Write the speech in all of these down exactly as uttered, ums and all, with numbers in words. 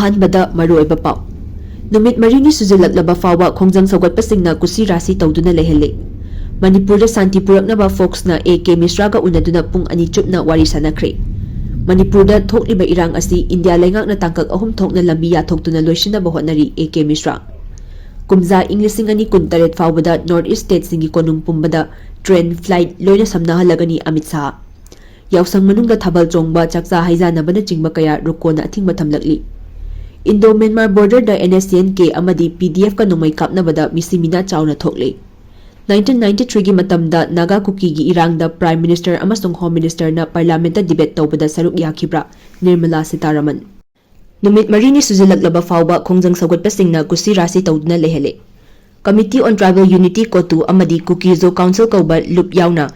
ꯑꯍꯥꯟꯕꯗ ꯃꯔꯨꯑꯣꯏꯕ ꯄꯥꯎ꯫ ꯅꯨꯃꯤꯠ ꯃꯔꯤꯅꯤ ꯁꯨꯖꯤꯜꯂꯛꯂꯕ ꯐꯥꯎꯕ ꯈꯣꯡꯖꯪ ꯁꯧꯒꯠꯄꯁꯤꯡꯅ ꯀꯨꯁꯤ ꯔꯥꯁꯤ ꯇꯧꯗꯨꯅ ꯂꯩꯍꯜꯂꯤ꯫ ꯃꯅꯤꯄꯨꯔꯗ ꯁꯥꯟꯇꯤ ꯄꯨꯔꯛꯅꯕ ꯐꯣꯛꯁꯅ ꯑꯦ ꯀꯦ ꯃꯤꯁ꯭ꯔꯥꯒ ꯎꯅꯗꯨꯅ ꯄꯨꯡ ꯑꯅꯤ ꯆꯨꯞꯅ ꯋꯥꯔꯤ ꯁꯥꯟꯅꯈ꯭ꯔꯦ꯫ ꯃꯅꯤꯄꯨꯔꯗ ꯊꯣꯛꯂꯤꯕ ꯏꯔꯥꯡ ꯑꯁꯤ ꯏꯟꯗꯤꯌꯥ ꯂꯩꯉꯥꯛꯅ ꯇꯥꯡꯀꯛ ꯑꯍꯨꯝ ꯊꯣꯛꯅ ꯂꯝꯕꯤ ꯌꯥꯊꯣꯛꯇꯨꯅ ꯂꯣꯏꯁꯤꯟꯅꯕ ꯍꯣꯠꯅꯔꯤ ꯑꯦ ꯀꯦ ꯃꯤꯁ꯭ꯔꯥ꯫ ꯀꯨꯝꯖꯥ ꯏꯪ ꯂꯤꯁꯤꯡ ꯑꯅꯤ ꯀꯨꯟꯇꯔꯦꯠ ꯐꯥꯎꯕꯗ ꯅꯣꯔꯠ ꯏꯁ ꯁ꯭ꯇꯦꯠꯁꯤꯡꯒꯤ ꯀꯣꯅꯨꯡ ꯄꯨꯝꯕꯗ ꯇ꯭ꯔꯦꯟ, ꯐ꯭ꯂꯥꯏꯠ ꯂꯣꯏꯅ ꯁꯝꯅꯍꯜꯂꯒꯅꯤ ꯑꯃꯤꯠ ꯁꯥꯍ꯫ ꯌꯥꯎꯁꯪ ꯃꯅꯨꯡꯗ ꯊꯥꯕꯜ ꯆꯣꯡꯕ, ꯆꯥꯛꯆꯥ ꯍꯩꯖꯥꯅꯕꯅꯆꯤꯡꯕ ꯀꯌꯥ ꯔꯨꯀꯣꯅ ꯑꯊꯤꯡꯕ ꯊꯝꯂꯛꯂꯤ꯫ ꯏꯟꯗꯣ ꯃ꯭ꯌꯥꯟꯃꯥꯔ ꯕꯣꯔꯗꯔꯗ ꯑꯦꯟ ꯑꯦꯁ ꯁꯤ ꯑꯦꯟ ꯀꯦ ꯑꯃꯗꯤ ꯄꯤ ꯗꯤ ꯑꯦꯐꯀ ꯅꯣꯡꯃꯩ ꯀꯥꯞꯅꯕꯗ ꯃꯤꯁꯤ ꯃꯤꯅꯥ ꯆꯥꯎꯅ ꯊꯣꯛꯂꯦ꯫ ꯅꯥꯏꯟꯇꯤꯟ ꯅꯥꯏꯟꯇꯤ ꯊ꯭ꯔꯤꯒꯤ ꯃꯇꯝꯗ ꯅꯥꯒꯥ ꯀꯨꯀꯤꯒꯤ ꯏꯔꯥꯡꯗ ꯄ꯭ꯔꯥꯏꯝ ꯃꯤꯅꯤꯁꯇꯔ ꯑꯃꯁꯨꯡ ꯍꯣꯝ ꯃꯤꯅꯤꯁꯇꯔꯅ ꯄꯥꯔꯂꯤꯌꯥꯃꯦꯟꯠꯇ ꯗꯤꯕꯦꯠ ꯇꯧꯕꯗ ꯁꯔꯨꯛ ꯌꯥꯈꯤꯕ꯭ꯔꯥ? ꯅꯤꯔꯃꯂꯥ ꯁꯤꯇꯥꯔꯥꯃꯟ꯫ ꯅꯨꯃꯤꯠ ꯃꯔꯤꯅꯤ ꯁꯨꯖꯤꯜꯂꯛꯂꯕ ꯐꯥꯎꯕ ꯈꯣꯡꯖꯪ ꯁꯧꯒꯠꯄꯁꯤꯡꯅ ꯀꯨꯁꯤ ꯔꯥꯁꯤ ꯇꯧꯗꯨꯅ ꯂꯩꯍꯜꯂꯦ꯫ Committee on Tribal Unity, ꯀꯣꯇꯨ, ꯑꯃꯗꯤ ꯀꯨꯀꯤ ꯖꯣ ꯀꯥꯎꯟꯁꯤꯜ ꯀꯧꯕ ꯂꯨꯞ ꯌꯥꯎꯅ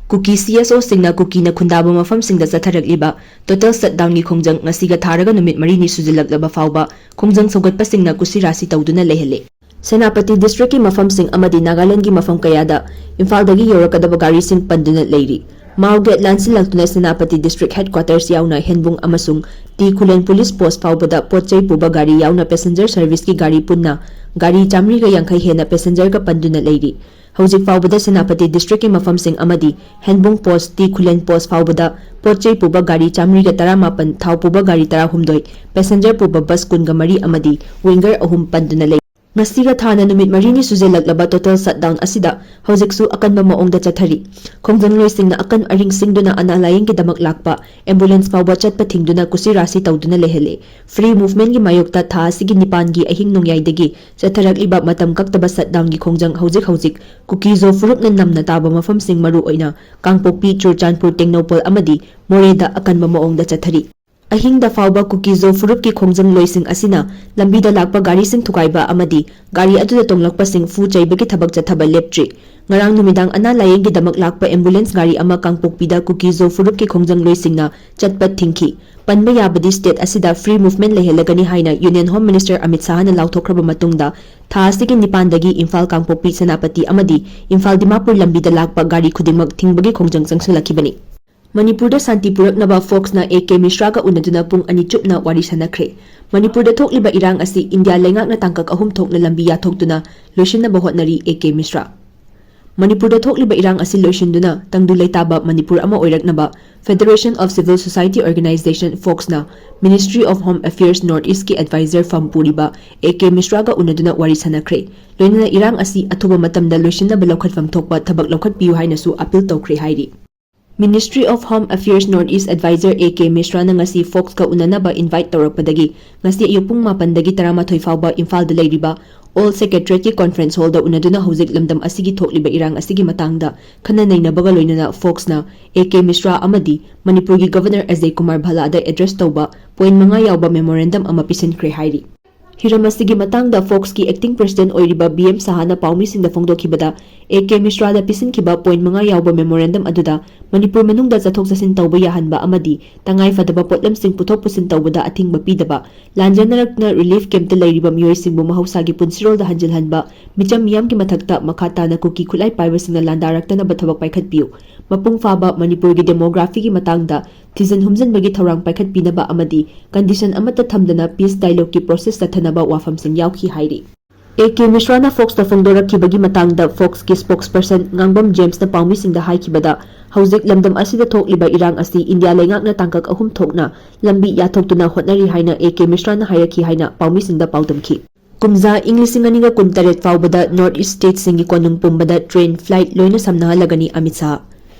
ꯀꯨꯀꯤ ꯁꯤ ꯑꯦꯁ ꯑꯣꯁꯤꯡꯅ ꯀꯨꯀꯤꯅ ꯈꯨꯟꯗꯥꯕ ꯃꯐꯝꯁꯤꯡꯗ ꯆꯠꯊꯔꯛꯂꯤꯕ ꯇꯣꯇꯦꯜ ꯁꯠꯗꯥꯎꯟꯒꯤ ꯈꯣꯡꯖꯪ ꯉꯁꯤꯒ ꯊꯥꯔꯒ ꯅꯨꯃꯤꯠ ꯃꯔꯤꯅꯤ ꯁꯨꯖꯤꯜꯂꯛꯂꯕ ꯐꯥꯎꯕ ꯈꯣꯡꯖꯪ ꯁꯧꯒꯠꯄꯁꯤꯡꯅ ꯀꯨꯁꯤ ꯔꯥꯁꯤ ꯇꯧꯗꯨꯅ ꯂꯩꯍꯜꯂꯦ꯫ ꯁꯦꯅꯥꯄꯇꯤ ꯗꯤꯁꯇ꯭ꯔꯤꯛꯀꯤ ꯃꯐꯝꯁꯤꯡ ꯑꯃꯗꯤ ꯅꯥꯒꯥꯂꯦꯟꯗꯒꯤ ꯃꯐꯝ ꯀꯌꯥꯗ ꯏꯝꯐꯥꯜꯗꯒꯤ ꯌꯧꯔꯛꯀꯗꯕ ꯒꯥꯔꯤꯁꯤꯡ ꯄꯟꯗꯨꯅ ꯂꯩꯔꯤ꯫ ꯃꯥꯎ ꯒꯦꯠ ꯂꯥꯟꯁꯤꯜꯂꯛꯇꯨꯅ ꯁꯦꯅꯥꯄꯇꯤ ꯗꯤꯁꯇ꯭ꯔꯤꯛ ꯍꯦꯗꯀ꯭ꯋꯥꯇꯔꯁ ꯌꯥꯎꯅ ꯍꯦꯟꯕꯨꯡ ꯑꯃꯁꯨꯡ ꯇꯤ ꯈꯨꯂꯦꯟ ꯄꯨꯂꯤꯁ ꯄꯣꯁ ꯐꯥꯎꯕꯗ ꯄꯣꯠ ꯆꯩ ꯄꯨꯕ ꯒꯥꯔꯤ ꯌꯥꯎꯅ ꯄꯦꯁꯦꯟꯖꯔ ꯁꯔꯚꯤꯁꯀꯤ ꯒꯥꯔꯤ ꯄꯨꯟꯅ ꯒꯥꯔꯤ ꯆꯥꯃꯔꯤꯒ ꯌꯥꯡꯈꯩ ꯍꯦꯟꯅ ꯄꯦꯁꯦꯟꯖꯔꯒ ꯄꯟꯗꯨꯅ ꯂꯩꯔꯤ꯫ ꯍꯧꯖꯤꯛ ꯐꯥꯎꯕꯗ ꯁꯦꯅꯥꯄꯇꯤ ꯗꯤꯁꯇ꯭ꯔꯤꯛꯀꯤ ꯃꯐꯝꯁꯤꯡ ꯑꯃꯗꯤ ꯍꯦꯟꯕꯨꯡ ꯄꯣꯁ, ꯇꯤ ꯈꯨꯂꯦꯟ ꯄꯣꯁ ꯐꯥꯎꯕꯗ ꯄꯣꯠ ꯆꯩ ꯄꯨꯕ ꯒꯥꯔꯤ ꯆꯥꯃꯔꯤꯒ ꯇꯔꯥꯃꯥꯄꯟ, ꯊꯥꯎ ꯄꯨꯕ ꯒꯥꯔꯤ ꯇꯔꯥꯍꯨꯝꯗꯣꯏ, ꯄꯦꯁꯦꯟꯖꯔ ꯄꯨꯕ ꯕꯁ ꯀꯨꯟꯒ ꯃꯔꯤ ꯑꯃꯗꯤ ꯋꯤꯡꯒꯔ ꯑꯍꯨꯝ ꯄꯟꯗꯨꯅ ꯂꯩ꯫ ꯉꯁꯤꯒ ꯊꯥꯅ ꯅꯨꯃꯤꯠ ꯃꯔꯤꯅꯤ ꯁꯨꯖꯤꯜꯂꯛꯂꯕ ꯇꯣꯇꯦꯜ ꯁꯠꯗꯥꯎꯟ ꯑꯁꯤꯗ ꯍꯧꯖꯤꯛꯁꯨ ꯑꯀꯟꯕ ꯃꯑꯣꯡꯗ ꯆꯠꯊꯔꯤ꯫ ꯈꯣꯡꯖꯪꯂꯣꯏꯁꯤꯡꯅ ꯑꯀꯟ ꯑꯔꯤꯡ ꯁꯤꯡꯗꯨꯅ ꯑꯅꯥ ꯂꯥꯌꯦꯡꯒꯤꯗꯃꯛ ꯂꯥꯛꯄ ꯑꯦꯝꯕꯨꯂꯦꯟꯁ ꯐꯥꯎꯕ ꯆꯠꯄ ꯊꯤꯡꯗꯨꯅ ꯀꯨꯁꯤ ꯔꯥꯁꯤ ꯇꯧꯗꯨꯅ ꯂꯩꯍꯜꯂꯤ꯫ ꯐ꯭ꯔꯤ ꯃꯨꯚꯃꯦꯟꯠꯀꯤ ꯃꯥꯌꯣꯛꯇ ꯊꯥ ꯑꯁꯤꯒꯤ ꯅꯤꯄꯥꯟꯒꯤ ꯑꯍꯤꯡ ꯅꯣꯡꯌꯥꯏꯗꯒꯤ ꯆꯠꯊꯔꯛꯂꯤꯕ ꯃꯇꯝ ꯀꯛꯇꯕ ꯁꯠꯗꯥꯎꯟꯒꯤ ꯈꯣꯡꯖꯪ ꯍꯧꯖꯤꯛ ꯍꯧꯖꯤꯛ ꯀꯨꯀꯤ ꯖꯣ ꯐꯨꯔꯨꯞꯅ ꯅꯝꯅ ꯇꯥꯕ ꯃꯐꯝꯁꯤꯡ, ꯃꯔꯨꯑꯣꯏꯅ ꯀꯥꯡꯄꯣꯛꯄꯤ, ꯆꯨꯔꯆꯥꯟꯄꯨꯔ, ꯇꯦꯡꯅꯧꯄꯜ ꯑꯃꯗꯤ ꯃꯣꯔꯦꯗ ꯑꯀꯟꯕ ꯃꯑꯣꯡꯗ ꯆꯠꯊꯔꯤ꯫ ꯑꯍꯤꯡꯗ ꯐꯥꯎꯕ ꯀꯨꯀꯤ ꯖꯣ ꯐꯨꯔꯨꯞꯀꯤ ꯈꯣꯡꯖꯪꯂꯣꯏꯁꯤꯡ ꯑꯁꯤꯅ ꯂꯝꯕꯤꯗ ꯂꯥꯛꯄ ꯒꯥꯔꯤꯁꯤꯡ ꯊꯨꯒꯥꯏꯕ ꯑꯃꯗꯤ ꯒꯥꯔꯤ ꯑꯗꯨꯗ ꯇꯣꯡꯂꯛꯄꯁꯤꯡ ꯐꯨ ꯆꯩꯕꯒꯤ ꯊꯕꯛ ꯆꯠꯊꯕ ꯂꯦꯞꯇ꯭ꯔꯤ꯫ ꯉꯔꯥꯡ ꯅꯨꯃꯤꯗꯥꯡ ꯑꯅꯥ ꯂꯥꯌꯦꯡꯒꯤꯗꯃꯛ ꯂꯥꯛꯄ ꯑꯦꯝꯕꯨꯂꯦꯟꯁ ꯒꯥꯔꯤ ꯑꯃ ꯀꯥꯡꯄꯣꯛꯄꯤꯗ ꯀꯨꯀꯤ ꯖꯣ ꯐꯨꯔꯨꯞꯀꯤ ꯈꯣꯡꯖꯪꯂꯣꯏꯁꯤꯡꯅ ꯆꯠꯄ ꯊꯤꯡꯈꯤ꯫ ꯄꯟꯕ ꯌꯥꯕꯗꯤ ꯁ꯭ꯇꯦꯠ ꯑꯁꯤꯗ ꯐ꯭ꯔꯤ ꯃꯨꯚꯃꯦꯟꯠ ꯂꯩꯍꯜꯂꯒꯅꯤ ꯍꯥꯏꯅ ꯌꯨꯅꯤꯌꯟ ꯍꯣꯝ ꯃꯤꯅꯤꯁꯇꯔ ꯑꯃꯤꯠ ꯁꯥꯍꯅ ꯂꯥꯎꯊꯣꯛꯈ꯭ꯔꯕ ꯃꯇꯨꯡꯗ ꯊꯥ ꯑꯁꯤꯒꯤ ꯅꯤꯄꯥꯟꯗꯒꯤ ꯏꯝꯐꯥꯜ, ꯀꯥꯡꯄꯣꯛꯄꯤ, ꯁꯦꯅꯥꯄꯇꯤ ꯑꯃꯗꯤ ꯏꯝꯐꯥꯜ ꯗꯤꯃꯥꯄꯨꯔ ꯂꯝꯕꯤꯗ ꯂꯥꯛꯄ ꯒꯥꯔꯤ ꯈꯨꯗꯤꯡꯃꯛ ꯊꯤꯡꯕꯒꯤ ꯈꯣꯡꯖꯪ ꯆꯪꯁꯤꯜꯂꯛꯈꯤꯕꯅꯤ꯫ ꯃꯅꯤꯄꯨꯔꯗ ꯁꯥꯟꯇꯤ ꯄꯨꯔꯛꯅꯕ ꯐꯣꯛꯁꯅ ꯑꯦ ꯀꯦ ꯃꯤꯁ꯭ꯔꯥꯒ ꯎꯅꯗꯨꯅ ꯄꯨꯡ ꯑꯅꯤ ꯆꯨꯞꯅ ꯋꯥꯔꯤ ꯁꯥꯟꯅꯈ꯭ꯔꯦ꯫ ꯃꯅꯤꯄꯨꯔꯗ ꯊꯣꯛꯂꯤꯕ ꯏꯔꯥꯡ ꯑꯁꯤ ꯏꯟꯗꯤꯌꯥ ꯂꯩꯉꯥꯛꯅ ꯇꯥꯡꯀꯛ ꯑꯍꯨꯝ ꯊꯣꯛꯅ ꯂꯝꯕꯤ ꯌꯥꯊꯣꯛꯇꯨꯅ ꯂꯣꯏꯁꯤꯟꯅꯕ ꯍꯣꯠꯅꯔꯤ ꯑꯦ ꯀꯦ ꯃꯤꯁ꯭ꯔꯥ꯫ ꯃꯅꯤꯄꯨꯔꯗ ꯊꯣꯛꯂꯤꯕ ꯏꯔꯥꯡ ꯑꯁꯤ ꯂꯣꯏꯁꯤꯟꯗꯨꯅ ꯇꯪꯗꯨ ꯂꯩꯇꯥꯕ ꯃꯅꯤꯄꯨꯔ ꯑꯃ ꯑꯣꯏꯔꯛꯅꯕ Federation of Civil Society Organisation, ꯐꯣꯛꯁꯅ Ministry of Home Affairs North Eastꯀꯤ advisor ꯐꯝ ꯄꯨꯔꯤꯕ ꯑꯦ ꯀꯦ ꯃꯤꯁ꯭ꯔꯥꯒ ꯎꯅꯗꯨꯅ ꯋꯥꯔꯤ ꯁꯥꯟꯅꯈ꯭ꯔꯦ꯫ ꯂꯣꯏꯅꯅ ꯏꯔꯥꯡ ꯑꯁꯤ ꯑꯊꯨꯕ ꯃꯇꯝꯗ ꯂꯣꯏꯁꯤꯟꯅꯕ ꯂꯧꯈꯠꯐꯝ ꯊꯣꯛꯄ ꯊꯕꯛ ꯂꯧꯈꯠꯄꯤꯌꯨ ꯍꯥꯏꯅꯁꯨ appeal ꯇꯧꯈ꯭ꯔꯦ ꯍꯥꯏꯔꯤ꯫ Ministry of Home Affairs North East advisor A K ꯃꯤꯁ꯭ꯔꯥꯅ ꯉꯁꯤ ꯐꯣꯛꯁꯀ ꯎꯅꯅꯕ invite ꯇꯧꯔꯛꯄꯗꯒꯤ ꯉꯁꯤ ꯑꯌꯨꯛ ꯄꯨꯡ ꯃꯥꯄꯟꯗꯒꯤ ꯇꯔꯥꯃꯥꯊꯣꯏ ꯐꯥꯎꯕ ꯏꯝꯐꯥꯜꯗ ꯂꯩꯔꯤꯕ All Secretariatꯀꯤ conference hallꯗ ꯎꯅꯗꯨꯅ ꯍꯧꯖꯤꯛ ꯂꯝꯗꯝ ꯑꯁꯤꯒꯤ ꯊꯣꯛꯂꯤꯕ ꯏꯔꯥꯡ ꯑꯁꯤꯒꯤ ꯃꯇꯥꯡꯗ ꯈꯟꯅ ꯅꯩꯅꯕꯒ ꯂꯣꯏꯅꯅ ꯐꯣꯛꯁꯅ ꯑꯦ ꯀꯦ ꯃꯤꯁ꯭ꯔꯥ ꯑꯃꯗꯤ ꯃꯅꯤꯄꯨꯔꯒꯤ Governor ꯑꯖꯌ ꯀꯨꯃꯥꯔ ꯚꯜꯂꯥꯗ address ꯇꯧꯕ point ꯃꯉꯥ ꯌꯥꯎꯕ memorandum ꯑꯃ ꯄꯤꯁꯤꯟꯈ꯭ꯔꯦ ꯍꯥꯏꯔꯤ꯫ ꯍꯤꯔꯝ ꯑꯁꯤꯒꯤ ꯃꯇꯥꯡꯗ ꯐꯣꯛꯁꯀꯤ acting president ꯑꯣꯏꯔꯤꯕ ꯕꯤ ꯑꯦꯝ ꯁꯍꯥꯅ ꯄꯥꯎꯃꯤꯁꯤꯡꯗ ꯐꯣꯡꯗꯣꯛꯈꯤꯕꯗ, ꯑꯦ ꯀꯦ ꯃꯤꯁ꯭ꯔꯥꯗ ꯄꯤꯁꯤꯟꯈꯤꯕ point ꯃꯉꯥ ꯌꯥꯎꯕ memorandum ꯑꯗꯨꯗ ꯃꯅꯤꯄꯨꯔ ꯃꯅꯨꯡꯗ ꯆꯠꯊꯣꯛ ꯆꯠꯁꯤꯟ ꯇꯧꯕ ꯌꯥꯍꯟꯕ ꯑꯃꯗꯤ ꯇꯉꯥꯏ ꯐꯗꯕ ꯄꯣꯠꯂꯝꯁꯤꯡ ꯄꯨꯊꯣꯛ ꯄꯨꯁꯤꯟ ꯇꯧꯕꯗ ꯑꯊꯤꯡꯕ ꯄꯤꯗꯕ, ꯂꯥꯟꯖꯦꯟꯅꯔꯛꯇꯨꯅ relief campꯇ ꯂꯩꯔꯤꯕ ꯃꯤꯑꯣꯏꯁꯤꯡꯕꯨ ꯃꯍꯧꯁꯥꯒꯤ ꯄꯨꯟꯁꯤꯔꯣꯜꯗ ꯍꯟꯖꯤꯜꯍꯟꯕ, ꯃꯤꯆꯝ ꯃꯤꯌꯥꯝꯒꯤ ꯃꯊꯛꯇ ꯃꯈꯥ ꯇꯥꯅ ꯀꯨꯀꯤ ꯈꯨꯠꯂꯥꯏ ꯄꯥꯏꯕꯁꯤꯡꯅ ꯂꯥꯟꯗꯥꯔꯛꯇꯅꯕ ꯊꯕꯛ ꯄꯥꯏꯈꯠꯄꯤꯌꯨ, ꯃꯄꯨꯡ ꯐꯥꯕ ꯃꯅꯤꯄꯨꯔꯒꯤ demographyꯒꯤ ꯃꯇꯥꯡꯗ ꯊꯤꯖꯤꯟ ꯍꯨꯝꯖꯤꯟꯕꯒꯤ ꯊꯧꯔꯥꯡ ꯄꯥꯏꯈꯠꯄꯤꯅꯕ ꯑꯃꯗꯤ condition ꯑꯃꯠꯇ ꯊꯝꯗꯅ peace dialogueꯀꯤ process ꯆꯠꯊꯅꯕ ꯋꯥꯐꯝꯁꯤꯡ ꯌꯥꯎꯈꯤ ꯍꯥꯏꯔꯤ꯫ ꯑꯦ ꯀꯦ ꯃꯤꯁ꯭ꯔꯥꯅ ꯐꯣꯛꯁꯇ ꯐꯣꯡꯗꯣꯔꯛꯈꯤꯕꯒꯤ ꯃꯇꯥꯡꯗ ꯐꯣꯛꯁꯀꯤ spokesperson ꯉꯥꯡꯕꯝ ꯖꯦꯝꯁꯅ ꯄꯥꯎꯃꯤꯁꯤꯡꯗ ꯍꯥꯏꯈꯤꯕꯗ, ꯍꯧꯖꯤꯛ ꯂꯝꯗꯝ ꯑꯁꯤꯗ ꯊꯣꯛꯂꯤꯕ ꯏꯔꯥꯡ ꯑꯁꯤ ꯏꯟꯗꯤꯌꯥ ꯂꯩꯉꯥꯛꯅ ꯇꯥꯡꯀꯛ ꯑꯍꯨꯝ ꯊꯣꯛꯅ ꯂꯝꯕꯤ ꯌꯥꯊꯣꯛꯇꯨꯅ ꯍꯣꯠꯅꯔꯤ ꯍꯥꯏꯅ ꯑꯦ ꯀꯦ ꯃꯤꯁ꯭ꯔꯥꯅ ꯍꯥꯏꯔꯛꯈꯤ ꯍꯥꯏꯅ ꯄꯥꯎꯃꯤꯁꯤꯡꯗ ꯄꯥꯎꯗꯝꯈꯤ꯫ ꯀꯨꯝꯖꯥ ꯏꯪ ꯂꯤꯁꯤꯡ ꯑꯅꯤꯒ ꯀꯨꯟꯇꯔꯦꯠ ꯐꯥꯎꯕꯗ North East stateꯁꯤꯡꯒꯤ ꯀꯣꯅꯨꯡ ꯄꯨꯝꯕꯗ train, flight ꯂꯣꯏꯅ ꯁꯝꯅꯍꯜꯂꯒꯅꯤ ꯑꯃꯤꯠ ꯁꯍꯥ꯫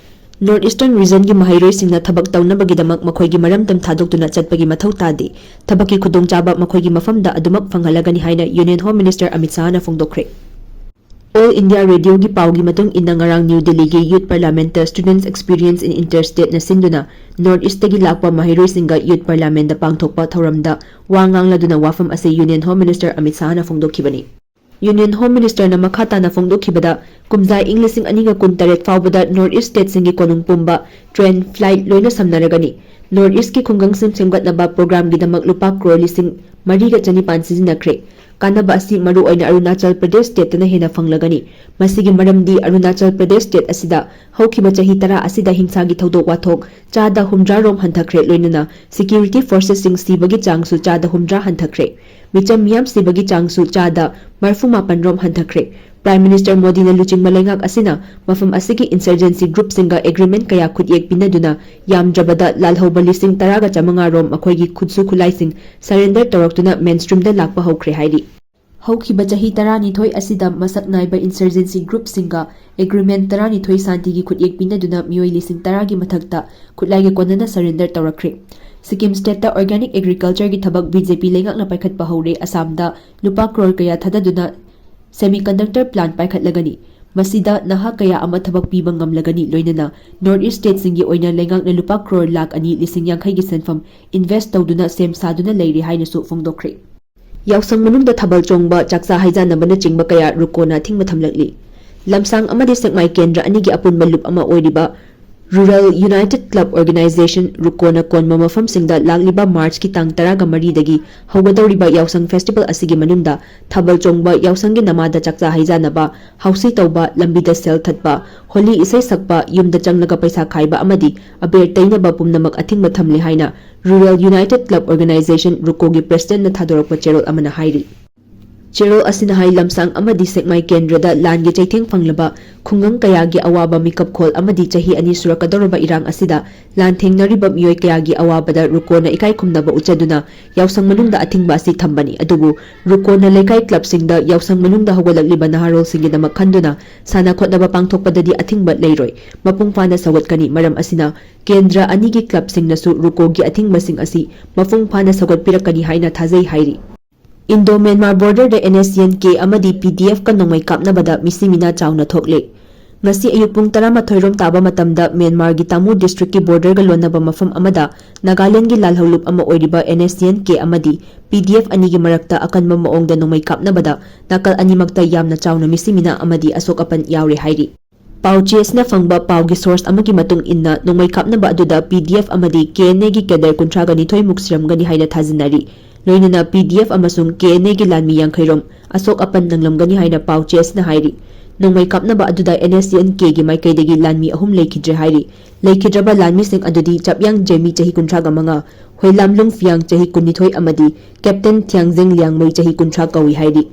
North Eastern regionꯒꯤ ꯃꯍꯩꯔꯣꯏꯁꯤꯡꯅ ꯊꯕꯛ ꯇꯧꯅꯕꯒꯤꯗꯃꯛ ꯃꯈꯣꯏꯒꯤ ꯃꯔꯝꯗꯝ ꯊꯥꯗꯣꯛꯇꯨꯅ ꯆꯠꯄꯒꯤ ꯃꯊꯧ ꯇꯥꯗꯦ꯫ ꯊꯕꯛꯀꯤ ꯈꯨꯗꯣꯡꯆꯥꯕ ꯃꯈꯣꯏꯒꯤ ꯃꯐꯝꯗ ꯑꯗꯨꯃꯛ ꯐꯪꯍꯜꯂꯒꯅꯤ ꯍꯥꯏꯅ Union Home Minister Amit ꯁꯍꯥꯅ ꯐꯣꯡꯗꯣꯛꯈ꯭ꯔꯦ꯫ All India Radioꯒꯤ ꯄꯥꯎꯒꯤ ꯃꯇꯨꯡ ꯏꯟꯅ, ꯉꯔꯥꯡ ꯅ꯭ꯌꯨ ꯗꯤꯜꯂꯤꯒꯤ Youth Parliamentꯇ Students Experience in Interstateꯅ ꯁꯤꯟꯗꯨꯅ North Eastꯇꯒꯤ ꯂꯥꯛꯄ ꯃꯍꯩꯔꯣꯏꯁꯤꯡꯒ Youth Parliamentꯇ ꯄꯥꯡꯊꯣꯛꯄ ꯊꯧꯔꯝꯗ ꯋꯥ ꯉꯥꯡꯂꯗꯨꯅ ꯋꯥꯐꯝ ꯑꯁꯤ Union Home Minister Amit ꯁꯍꯥꯅ ꯐꯣꯡꯗꯣꯛꯈꯤꯕꯅꯤ꯫ Union Home Ministerꯅ ꯃꯈꯥ ꯇꯥꯅ ꯐꯣꯡꯗꯣꯛꯈꯤꯕꯗ, ꯀꯨꯝꯖꯥ ꯏꯪ ꯂꯤꯁꯤꯡ ꯑꯅꯤꯒ ꯀꯨꯟꯇꯔꯦꯠ ꯐꯥꯎꯕꯗ North East stateꯁꯤꯡꯒꯤ ꯀꯣꯅꯨꯡ ꯄꯨꯝꯕ train, flight ꯂꯣꯏꯅ ꯁꯝꯅꯔꯒꯅꯤ꯫ North Eastꯀꯤ ꯈꯨꯡꯒꯪꯁꯤꯡ ꯁꯦꯝꯒꯠꯅꯕ programꯒꯤꯗꯃꯛ ꯂꯨꯄꯥ ꯀ꯭ꯔꯣꯔ ꯂꯤꯁꯤꯡ ꯃꯔꯤꯒ ꯆꯅꯤꯄꯥꯟ ꯁꯤꯖꯤꯟꯅꯈ꯭ꯔꯦ꯫ ꯀꯥꯟꯅꯕ ꯑꯁꯤ ꯃꯔꯨꯑꯣꯏꯅ ꯑꯔꯨꯅꯥꯆꯜ ꯄ꯭ꯔꯗꯦꯁ ꯁ꯭ꯇꯦꯠꯇꯅ ꯍꯦꯟꯅ ꯐꯪꯂꯒꯅꯤ꯫ ꯃꯁꯤꯒꯤ ꯃꯔꯝꯗꯤ ꯑꯔꯨꯅꯥꯆꯜ ꯄ꯭ꯔꯗꯦꯁ ꯁ꯭ꯇꯦꯠ ꯑꯁꯤꯗ ꯍꯧꯈꯤꯕ ꯆꯍꯤ ꯇꯔꯥ ꯑꯁꯤꯗ ꯍꯤꯡꯁꯥꯒꯤ ꯊꯧꯗꯣꯛ ꯋꯥꯊꯣꯛ ꯆꯥꯗ ꯍꯨꯝꯗ꯭ꯔꯥ ꯔꯣꯝ ꯍꯟꯊꯈ꯭ꯔꯦ, ꯂꯣꯏꯅꯅ ꯁꯦꯀ꯭ꯌꯨꯔꯤꯇꯤ ꯐꯣꯔꯁꯦꯁꯁꯤꯡ ꯁꯤꯕꯒꯤ ꯆꯥꯡꯁꯨ ꯆꯥꯗ ꯍꯨꯝꯗ꯭ꯔꯥ ꯍꯟꯊꯈ꯭ꯔꯦ꯫ ꯃꯤꯆꯝ ꯃꯤꯌꯥꯝ ꯁꯤꯕꯒꯤ ꯆꯥꯡꯁꯨ ꯆꯥꯗ ꯃꯔꯐꯨ ꯃꯥꯄꯟ ꯔꯣꯝ ꯍꯟꯊꯈ꯭ꯔꯦ꯫ ꯄ꯭ꯔꯥꯏꯝ ꯃꯤꯅꯤꯁꯇꯔ ꯃꯣꯗꯤꯅ ꯂꯨꯆꯤꯡꯕ ꯂꯩꯉꯥꯛ ꯑꯁꯤꯅ ꯃꯐꯝ ꯑꯁꯤꯒꯤ ꯏꯟꯁꯔꯖꯦꯟꯁꯤ ꯒ꯭ꯔꯨꯞꯁꯤꯡꯒ ꯑꯦꯒ꯭ꯔꯤꯃꯦꯟ ꯀꯌꯥ ꯈꯨꯠꯌꯦꯛ ꯄꯤꯅꯗꯨꯅ ꯌꯥꯝꯗ꯭ꯔꯕꯗ ꯂꯥꯜꯍꯧꯕ ꯂꯤꯁꯤꯡ ꯇꯔꯥꯒ ꯆꯥꯃꯉꯥ ꯔꯣꯝ ꯃꯈꯣꯏꯒꯤ ꯈꯨꯠꯁꯨ ꯈꯨꯠꯂꯥꯏꯁꯤꯡ ꯁꯔꯦꯟꯗꯔ ꯇꯧꯔꯛꯇꯨꯅ ꯃꯦꯟꯁ꯭ꯇ꯭ꯔꯤꯝꯗ ꯂꯥꯛꯄ ꯍꯧꯈ꯭ꯔꯦ ꯍꯥꯏꯔꯤ꯫ ꯍꯧꯈꯤꯕ ꯆꯍꯤ ꯇꯔꯥꯅꯤꯊꯣꯏ ꯑꯁꯤꯗ ꯃꯁꯛ ꯅꯥꯏꯕ ꯏꯟꯁꯔꯖꯦꯟꯁꯤ ꯒ꯭ꯔꯨꯞꯁꯤꯡꯒ ꯑꯦꯒ꯭ꯔꯤꯃꯦꯟ ꯇꯔꯥꯅꯤꯊꯣꯏ ꯁꯥꯟꯇꯤꯒꯤ ꯈꯨꯠꯌꯦꯛ ꯄꯤꯅꯗꯨꯅ ꯃꯤꯑꯣꯏ ꯂꯤꯁꯤꯡ ꯇꯔꯥꯒꯤ ꯃꯊꯛꯇ ꯈꯨꯠꯂꯥꯏꯒ ꯀꯣꯟꯅꯅ ꯁꯔꯦꯟꯗꯔ ꯇꯧꯔꯛꯈ꯭ꯔꯦ꯫ ꯁꯤꯛꯀꯤꯝ ꯁ꯭ꯇꯦꯠꯇ ꯑꯣꯔꯒꯥꯅꯤꯛ ꯑꯦꯒ꯭ꯔꯤꯀꯜꯆꯔꯒꯤ ꯊꯕꯛ ꯕꯤ ꯖꯦ ꯄꯤ ꯂꯩꯉꯥꯛꯅ ꯄꯥꯏꯈꯠꯄ ꯍꯧꯔꯦ꯫ ꯑꯁꯥꯝꯗ ꯂꯨꯄꯥ ꯀ꯭ꯔꯣꯔ ꯀꯌꯥ ꯊꯥꯗꯗꯨꯅ ꯁꯦꯃꯤꯀꯟꯗꯛꯇꯔ ꯄ꯭ꯂꯥꯟ ꯄꯥꯏꯈꯠꯂꯒꯅꯤ꯫ ꯃꯁꯤꯗ ꯅꯍꯥ ꯀꯌꯥ ꯑꯃ ꯊꯕꯛ ꯄꯤꯕ ꯉꯝꯂꯒꯅꯤ, ꯂꯣꯏꯅꯅ ꯅꯣꯔꯠ ꯏꯁ ꯁ꯭ꯇꯦꯠꯁꯤꯡꯒꯤ ꯑꯣꯏꯅ ꯂꯩꯉꯥꯛꯅ ꯂꯨꯄꯥ ꯀ꯭ꯔꯣꯔ ꯂꯥꯈ ꯑꯅꯤ ꯂꯤꯁꯤꯡ ꯌꯥꯡꯈꯩꯒꯤ ꯁꯦꯟꯐꯝ ꯏꯟꯚꯦꯁ꯭ꯠ ꯇꯧꯗꯨꯅ ꯁꯦꯝ ꯁꯥꯗꯨꯅ ꯂꯩꯔꯤ ꯍꯥꯏꯅꯁꯨ ꯐꯣꯡꯗꯣꯛꯈ꯭ꯔꯦ꯫ ꯌꯥꯎꯁꯪ ꯃꯅꯨꯡꯗ ꯊꯥꯕꯜ ꯆꯣꯡꯕ, ꯆꯥꯛꯆꯥ ꯍꯩꯖꯥꯟꯅꯕꯅꯆꯤꯡꯕ ꯀꯌꯥ ꯔꯨꯀꯣꯅ ꯑꯊꯤꯡꯕ ꯊꯝꯂꯛꯂꯤ꯫ ꯂꯝꯁꯥꯡ ꯑꯃꯗꯤ ꯁꯦꯛꯃꯥꯏ ꯀꯦꯟꯗ꯭ꯔ ꯑꯅꯤꯒꯤ ꯑꯄꯨꯟꯕ ꯂꯨꯞ ꯑꯃ ꯑꯣꯏꯔꯤꯕ ꯔꯨꯔꯦꯜ ꯌꯨꯅꯥꯏꯇꯦꯗ ꯀ꯭ꯂꯕ ꯑꯣꯔꯒꯅꯥꯏꯖꯦꯁꯟ, ꯔꯨꯀꯣꯅ ꯀꯣꯟꯕ ꯃꯐꯝꯁꯤꯡꯗ ꯂꯥꯛꯂꯤꯕ ꯃꯥꯔꯆꯀꯤ ꯇꯥꯡ ꯇꯔꯥꯒ ꯃꯔꯤꯗꯒꯤ ꯍꯧꯒꯗꯧꯔꯤꯕ ꯌꯥꯎꯁꯪ ꯐꯦꯁꯇꯤꯚꯦꯜ ꯑꯁꯤꯒꯤ ꯃꯅꯨꯡꯗ ꯊꯥꯕꯜ ꯆꯣꯡꯕ, ꯌꯥꯎꯁꯪꯒꯤ ꯅꯃꯥꯗ ꯆꯥꯛꯆꯥ ꯍꯩꯖꯥꯟꯅꯕ, ꯍꯥꯎꯁꯤ ꯇꯧꯕ, ꯂꯝꯕꯤꯗ ꯁꯦꯜ ꯊꯠꯄ, ꯍꯣꯂꯤ ꯏꯁꯩ ꯁꯛꯄ, ꯌꯨꯝꯗ ꯆꯪꯂꯒ ꯄꯩꯁꯥ ꯈꯥꯏꯕ ꯑꯃꯗꯤ ꯑꯕꯦꯔ ꯇꯩꯅꯕ ꯄꯨꯝꯅꯃꯛ ꯑꯊꯤꯡꯕ ꯊꯝꯂꯦ ꯍꯥꯏꯅ ꯔꯨꯔꯦꯜ ꯌꯨꯅꯥꯏꯇꯦꯗ ꯀ꯭ꯂꯕ ꯑꯣꯔꯒꯅꯥꯏꯖꯦꯁꯟ, ꯔꯨꯀꯣꯒꯤ ꯄ꯭ꯔꯦꯁꯤꯗꯦꯟꯠꯅ ꯊꯥꯗꯣꯔꯛꯄ ꯆꯦꯔꯣꯜ ꯑꯃꯅ ꯍꯥꯏꯔꯤ꯫ ꯆꯦꯔꯣꯜ ꯑꯁꯤꯅ ꯍꯥꯏ, ꯂꯝꯁꯥꯡ ꯑꯃꯗꯤ ꯁꯦꯛꯃꯥꯏ ꯀꯦꯟꯗ꯭ꯔꯗ ꯂꯥꯟꯒꯤ ꯆꯩꯊꯦꯡ ꯐꯪꯂꯕ ꯈꯨꯡꯒꯪ ꯀꯌꯥꯒꯤ ꯑꯋꯥꯕ ꯃꯤꯀꯞꯈꯣꯜ ꯑꯃꯗꯤ ꯆꯍꯤ ꯑꯅꯤ ꯁꯨꯔꯛꯀꯗꯧꯔꯕ ꯏꯔꯥꯡ ꯑꯁꯤꯗ ꯂꯥꯟ ꯊꯦꯡꯅꯔꯤꯕ ꯃꯤꯑꯣꯏ ꯀꯌꯥꯒꯤ ꯑꯋꯥꯕꯗ ꯔꯨꯀꯣꯅ ꯏꯀꯥꯏ ꯈꯨꯝꯅꯕ ꯎꯠꯆꯗꯨꯅ ꯌꯥꯎꯁꯪ ꯃꯅꯨꯡꯗ ꯑꯊꯤꯡꯕ ꯑꯁꯤ ꯊꯝꯕꯅꯤ꯫ ꯑꯗꯨꯕꯨ ꯔꯨꯀꯣꯅ ꯂꯩꯀꯥꯏ ꯀ꯭ꯂꯕꯁꯤꯡꯗ ꯌꯥꯎꯁꯪ ꯃꯅꯨꯡꯗ ꯍꯧꯒꯠꯂꯛꯂꯤꯕ ꯅꯍꯥꯔꯣꯜꯁꯤꯡꯒꯤꯗꯃꯛ ꯈꯟꯗꯨꯅ ꯁꯥꯟꯅ ꯈꯣꯠꯅꯕ ꯄꯥꯡꯊꯣꯛꯄꯗꯗꯤ ꯑꯊꯤꯡꯕ ꯂꯩꯔꯣꯏ꯫ ꯃꯄꯨꯡ ꯐꯥꯅ ꯁꯧꯒꯠꯀꯅꯤ꯫ ꯃꯔꯝ ꯑꯁꯤꯅ ꯀꯦꯟꯗ꯭ꯔ ꯑꯅꯤꯒꯤ ꯀ꯭ꯂꯕꯁꯤꯡꯅꯁꯨ ꯔꯨꯀꯣꯒꯤ ꯑꯊꯤꯡꯕꯁꯤꯡ ꯑꯁꯤ ꯃꯄꯨꯡ ꯐꯥꯅ ꯁꯧꯒꯠꯄꯤꯔꯛꯀꯅꯤ ꯍꯥꯏꯅ ꯊꯥꯖꯩ ꯍꯥꯏꯔꯤ꯫ ꯏꯟꯗꯣ ꯃ꯭ꯌꯥꯟꯃꯥꯔ ꯕꯣꯔꯗꯔꯗ ꯑꯦꯟ ꯑꯦꯁ ꯁꯤ ꯑꯦꯟ ꯀꯦ ꯑꯃꯗꯤ ꯄꯤ ꯗꯤ ꯑꯦꯐꯀ ꯅꯣꯡꯃꯩ ꯀꯥꯞꯅꯕꯗ ꯃꯤꯁꯤ ꯃꯤꯅꯥ ꯆꯥꯎꯅ ꯊꯣꯛꯂꯦ꯫ ꯉꯁꯤ ꯑꯌꯨꯛ ꯄꯨꯡ ꯇꯔꯥꯃꯥꯊꯣꯏ ꯔꯣꯝ ꯇꯥꯕ ꯃꯇꯝꯗ ꯃ꯭ꯌꯥꯟꯃꯥꯔꯒꯤ ꯇꯥꯃꯨ ꯗꯤꯁꯇ꯭ꯔꯤꯛꯀꯤ ꯕꯣꯔꯗꯔꯒ ꯂꯣꯟꯅꯕ ꯃꯐꯝ ꯑꯃꯗ ꯅꯥꯒꯥꯂꯦꯟꯗꯒꯤ ꯂꯥꯜꯍꯧꯂꯨꯞ ꯑꯃ ꯑꯣꯏꯔꯤꯕ ꯑꯦꯟ ꯑꯦꯁ ꯁꯤ ꯑꯦꯟ ꯀꯦ ꯑꯃꯗꯤ ꯄꯤ ꯗꯤ ꯑꯦꯐ ꯑꯅꯤꯒꯤ ꯃꯔꯛꯇ ꯑꯀꯟꯕ ꯃꯑꯣꯡꯗ ꯅꯣꯡꯃꯩ ꯀꯥꯞꯅꯕꯗ ꯅꯥꯀꯜ ꯑꯅꯤꯃꯛꯇ ꯌꯥꯝꯅ ꯆꯥꯎꯅ ꯃꯤꯁꯤ ꯃꯤꯅꯥ ꯑꯃꯗꯤ ꯑꯁꯣꯛ ꯑꯄꯟ ꯌꯥꯎꯔꯦ ꯍꯥꯏꯔꯤ꯫ ꯄꯥꯎ ꯆꯦꯁꯤꯅ ꯐꯪꯕ ꯄꯥꯎꯒꯤ source ꯑꯃꯒꯤ ꯃꯇꯨꯡ ꯏꯟꯅ, ꯅꯣꯡꯃꯩ ꯀꯥꯞꯅꯕ ꯑꯗꯨꯗ P D F ꯑꯃꯗꯤ K N Aꯒꯤ cadre ꯀꯨꯟꯊ꯭ꯔꯥꯒ ꯅꯤꯊꯣꯏꯃꯨꯛ ꯁꯤꯔꯝꯒꯅꯤ ꯍꯥꯏꯅ ꯊꯥꯖꯅꯔꯤ꯫ ꯂꯣꯏꯅꯅ P D F ꯑꯃꯁꯨꯡ K N Aꯒꯤ ꯂꯥꯟꯃꯤ ꯌꯥꯡꯈꯩꯔꯣꯝ ꯑꯁꯣꯛ ꯑꯄꯟ ꯅꯪꯂꯝꯒꯅꯤ ꯍꯥꯏꯅ ꯄꯥꯎ ꯆꯦꯁꯤꯅ ꯍꯥꯏꯔꯤ꯫ ꯅꯣꯡꯃꯩ ꯀꯥꯞꯅꯕ ꯑꯗꯨꯗ N S C N Kꯒꯤ ꯃꯥꯏꯀꯩꯗꯒꯤ ꯂꯥꯟꯃꯤ ꯑꯍꯨꯝ ꯂꯩꯈꯤꯗ꯭ꯔꯦ ꯍꯥꯏꯔꯤ꯫ ꯂꯩꯈꯤꯗ꯭ꯔꯕ ꯂꯥꯟꯃꯤꯁꯤꯡ ꯑꯗꯨꯗꯤ ꯆꯞꯌꯥꯡ ꯖꯦꯃꯤ ꯆꯍꯤ ꯀꯨꯟꯊ꯭ꯔꯥꯒ ꯃꯉꯥ, ꯍꯣꯏꯂꯥꯝꯂꯨꯡ ꯐꯤꯌꯥꯡ ꯆꯍꯤ ꯀꯨꯟꯅꯤꯊꯣꯏ ꯑꯃꯗꯤ Captain ꯊꯤꯌꯥꯡꯖꯦꯡ ꯂꯤꯌꯥꯡꯃꯩ ꯆꯍꯤ ꯀꯨꯟꯊ꯭ꯔꯥ ꯀꯧꯏ ꯍꯥꯏꯔꯤ꯫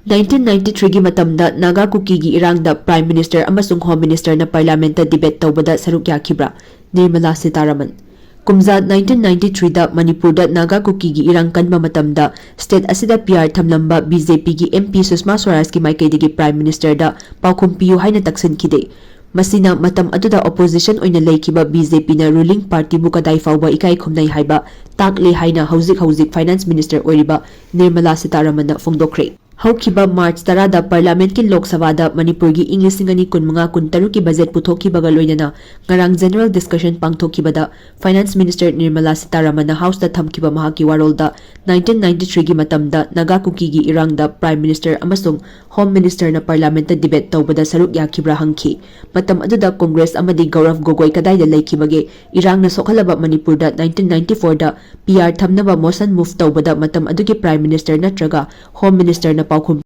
Nineteen ninety threeꯒꯤ ꯃꯇꯝꯗ ꯅꯥꯒꯥ ꯀꯨꯀꯤꯒꯤ ꯏꯔꯥꯡꯗ Prime Minister ꯑꯃꯁꯨꯡ Home Ministerꯅ Parliamentꯇ debate ꯇꯧꯕꯗ ꯁꯔꯨꯛ ꯌꯥꯈꯤꯕ꯭ꯔꯥ? ꯅꯤꯔꯃꯂꯥ ꯁꯤꯇꯥꯔꯥꯃꯟ꯫ ꯀꯨꯝꯖꯥ nineteen ninety threeꯗ ꯃꯅꯤꯄꯨꯔꯗ ꯅꯥꯒꯥ ꯀꯨꯀꯤꯒꯤ ꯏꯔꯥꯡ ꯀꯟꯕ ꯃꯇꯝꯗ state ꯑꯁꯤꯗ P R ꯊꯝꯂꯝꯕ BJPꯒꯤ MP ꯁꯨꯁꯃꯥ ꯁ꯭ꯋꯔꯥꯖꯀꯤ ꯃꯥꯏꯀꯩꯗꯒꯤ Prime Ministerꯗ ꯄꯥꯎꯈꯨꯝ ꯄꯤꯌꯨ ꯍꯥꯏꯅ ꯇꯛꯁꯤꯟꯈꯤꯗꯦ꯫ ꯃꯁꯤꯅ ꯃꯇꯝ ꯑꯗꯨꯗ opposition ꯑꯣꯏꯅ ꯂꯩꯈꯤꯕ BJPꯅ ruling partyꯕꯨ ꯀꯗꯥꯏ ꯐꯥꯎꯕ ꯏꯀꯥꯏ ꯈꯨꯝꯅꯩ ꯍꯥꯏꯕ ꯇꯥꯛꯂꯦ ꯍꯥꯏꯅ ꯍꯧꯖꯤꯛ ꯍꯧꯖꯤꯛ Finance Minister ꯑꯣꯏꯔꯤꯕ ꯅꯤꯔꯃꯂꯥ ꯁꯤꯇꯥꯔꯥꯃꯟꯅ ꯐꯣꯡꯗꯣꯛꯈ꯭ꯔꯦ꯫ ꯍꯧꯈꯤꯕ March ꯇꯔꯥꯗ Parliamentꯀꯤ Lok Sabhaꯗ ꯃꯅꯤꯄꯨꯔꯒꯤ ꯏꯪ ꯂꯤꯁꯤꯡ ꯑꯅꯤ ꯀꯨꯟꯃꯉꯥ ꯀꯨꯟꯇꯔꯨꯛꯀꯤ budget ꯄꯨꯊꯣꯛꯈꯤꯕꯒ ꯂꯣꯏꯅꯅ ꯉꯔꯥꯡ general discussion ꯄꯥꯡꯊꯣꯛꯈꯤꯕꯗ Finance Minister Nirmala ꯁꯤꯇꯥꯔꯥꯃꯟꯅ Houseꯇ ꯊꯝꯈꯤꯕ ꯃꯍꯥꯛꯀꯤ ꯋꯥꯔꯣꯜꯗ nineteen ninety threeꯒꯤ ꯃꯇꯝꯗ ꯅꯥꯒꯥ ꯀꯨꯀꯤꯒꯤ ꯏꯔꯥꯡꯗ Prime Minister ꯑꯃꯁꯨꯡ Home Ministerꯅ Parliamentꯇ debate ꯇꯧꯕꯗ ꯁꯔꯨꯛ ꯌꯥꯈꯤꯕ꯭ꯔꯥ ꯍꯪꯈꯤ꯫ ꯃꯇꯝ ꯑꯗꯨꯗ Congress ꯑꯃꯗꯤ ꯒꯧꯔꯚ ꯒꯣꯒꯣꯏ ꯀꯗꯥꯏꯗ ꯂꯩꯈꯤꯕꯒꯦ? ꯏꯔꯥꯡꯅ ꯁꯣꯛꯍꯜꯂꯕ ꯃꯅꯤꯄꯨꯔꯗ nineteen ninety fourꯗ P R ꯊꯝꯅꯕ motion move ꯇꯧꯕꯗ ꯃꯇꯝ ꯑꯗꯨꯒꯤ Prime Minister ꯅꯠꯇ꯭ꯔꯒ Home Ministerꯅ ꯄꯥꯎꯈꯨꯝ